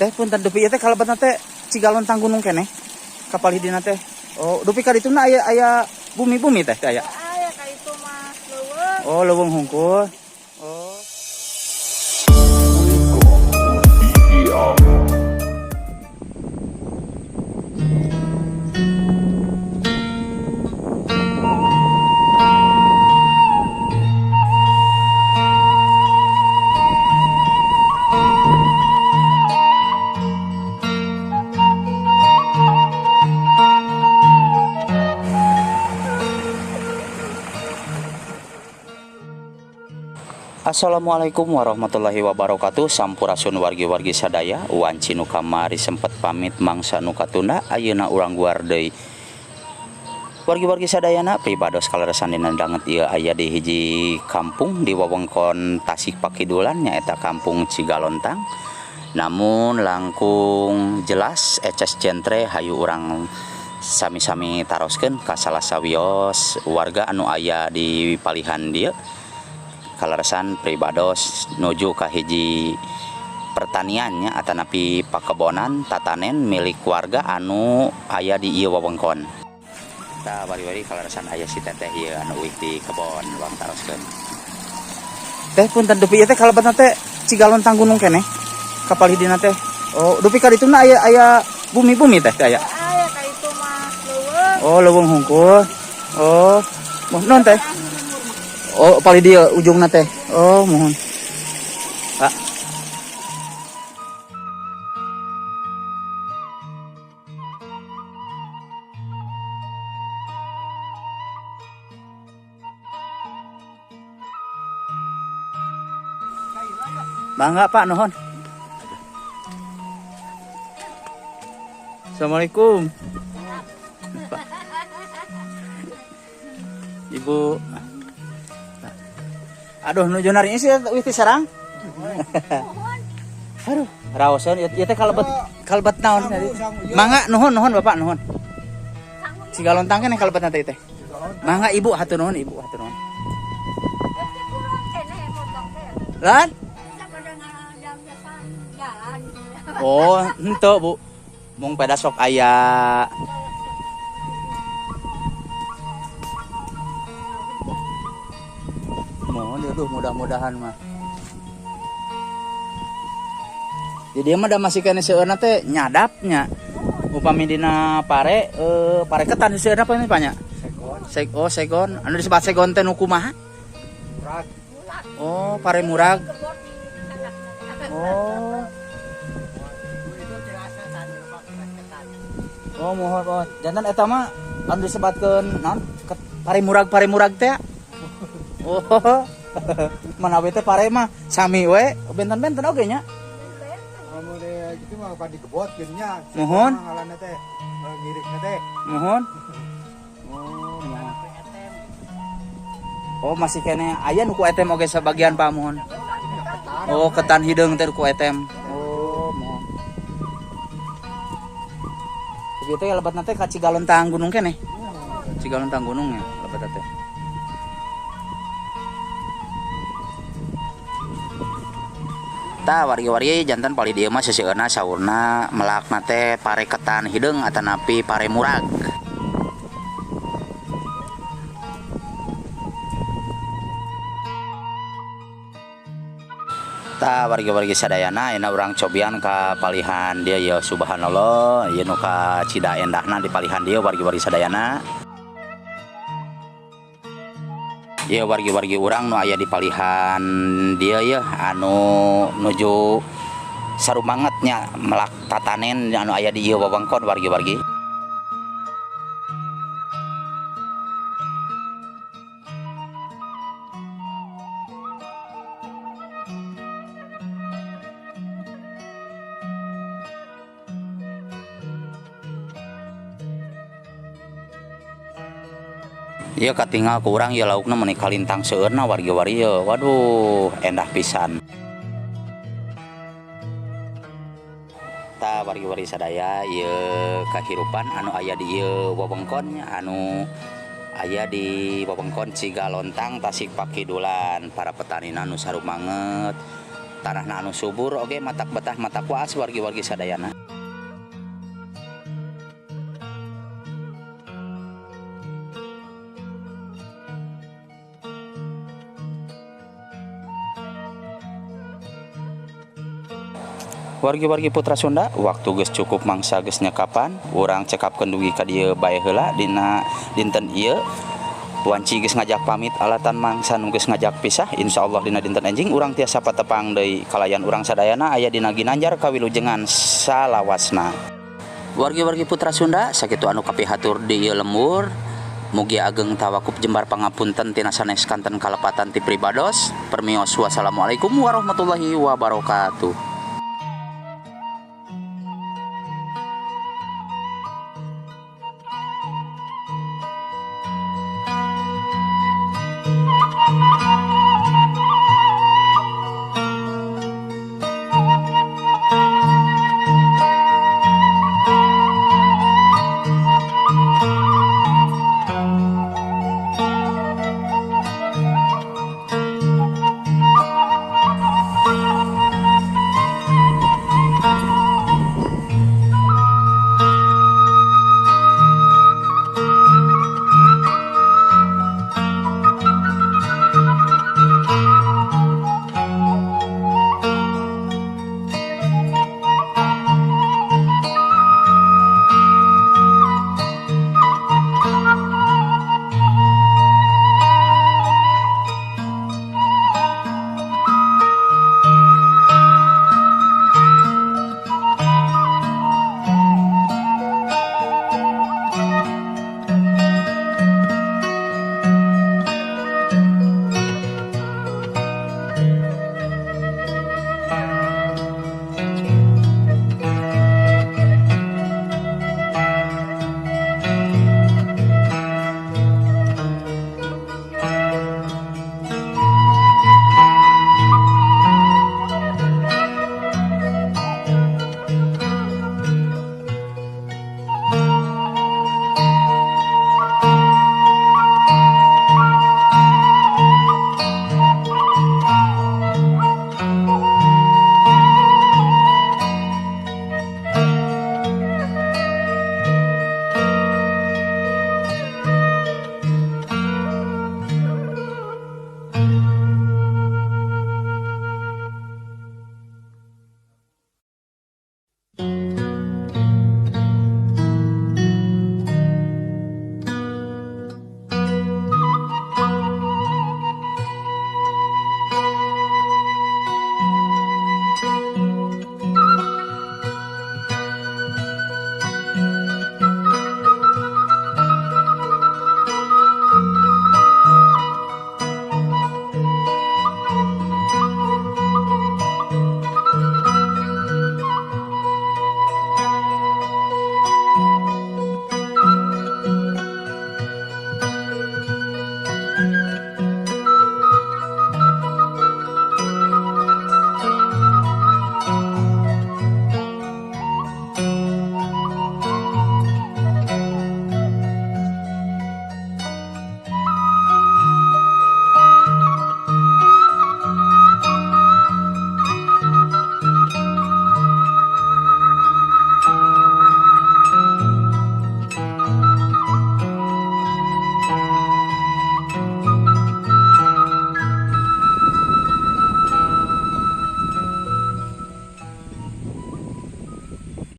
Teh punten dupi ieu teh kalebetna teh Cigalontang Gunung keneh. Kapal hidina teh. Oh, dupi ka dituna aya aya bumi-bumi teh aya. Aya ka itu mah leuweung. Oh, leuweung hungkul. Oh. Assalamualaikum warahmatullahi wabarakatuh. Sampurasun wargi-wargi sadaya. Wanci nu kamari sempet pamit mangsa nu katunda, ayeuna urang guar deui. Wargi-wargi sadayana, pribados kaleresan dina danget ieu aya di hiji kampung di wewengkon Tasik Pakidulan, nyaeta Kampung Cigalontang. Namun langkung jelas eces jentre, hayu urang sami-sami taroskeun ka salah sawios warga anu aya di palihan dieu. Kaleresan pribados nuju ka hiji pertaniannya atanapi pakebonan tatanen milik warga anu aya di ieu wewengkon. Tah, wari-wari, kaleresan aya si teteh ieu anu uih di kebon, urang taroskeun. Teh punten dupi ieu teh kalebetna teh Cigalontang Gunung keneh. Kapal hidina teh. Oh, dupi ka dituna aya aya bumi-bumi teh aya. Aya ka itu mah leuweung. Oh, leuweung hungkul. Oh, mohon teh. Oh, palih dieu ujungna teh. Oh, mohon. Pak. Mangga Pak, nuhun. Assalamualaikum. Pak. Ibu. Aduh, nuju nari sih uih ti sarang. Aduh, raoseun ieu teh kalebet kalebet naon tadi? Mangga, nuhun nuhun Bapak, nuhun. Cigalontang keneh kalebetna teh teh. Mangga Ibu, hatur nuhun Ibu, hatur nuhun. Lan? Oh, henteu Bu. Mung pada sok aya. Mohon, aduh, mudah-mudahan mah. Jadi mah da masih keneh seueurna teh nyadapnya. Upami dina pare, pare ketan seueurna apa ini banyak? Segon. Oh, segon. Anu disebut segon teh nu kumaha? Murag. Oh, pare murag. Oh. Oh, mohon, mohon. Jantan eta mah anu disebatkeun naon? Pare murag, pare murag teh. Oh. Manawi teh pare mah sami we, benten-benten oge nya. Kamu deh gitu mah pan dikebot geunya. Mohon. Ngalanna teh ngirikna teh. Mohon. Oh, mohon. Oh, masih keneh aya nu ku etem oge sebagian Pak, mohon. Oh, ketan hideung teh ku etem. Oh, mohon. Tapi teh lebetna teh ka Cigalontang Gunung keneh. Cigalontang Gunung ya lebetna teh. Tah, wargi-wargi, jantan palih dieu mah seseueurna saurna melakna teh pare ketan hideung atanapi pare murag. Tah, wargi-wargi sadayana, ayeuna urang cobian ka palihan dieu ya. Subhanallah, ieu nu ka cida endahna di palihan dieu, wargi-wargi sadayana. Ieu wargi-wargi, urang nu aya di palihan dieu ya anu nuju sarumangetnya melak tatanen anu aya di ieu wewengkon, wargi-wargi. Ieu katingal ku urang ieu laukna meuni kalintang seueurna, wargi-wargi ieu. Waduh, endah pisan. Tah, wargi-wargi sadaya, ieu kahirupan anu aya di ieu wewengkon nya, anu aya di wewengkon Cigalontang, Tasik Pakidulan. Para petani anu sarumanget Tanahna anu subur oge matak betah matak waas wargi-wargi sadayana. Wargi-wargi putra Sunda, waktu geus cukup mangsa geus nyekapan, urang cekapkeun dugi ka dieu bae heula dina dinten ieu. Wanci geus ngajak pamit alatan mangsa nu geus ngajak pisah, insyaallah dina dinten enjing urang tiasa patepang deui kalayan urang sadayana aya dina Ginanjar kawilujengan salawasna. Wargi-wargi putra Sunda, sakitu anu kapihatur di ieu lembur. Mugi ageng tawakup jembar pangapunten tina sanes kanten kalepatan ti pribados. Permios, wassalamualaikum warahmatullahi wabarakatuh.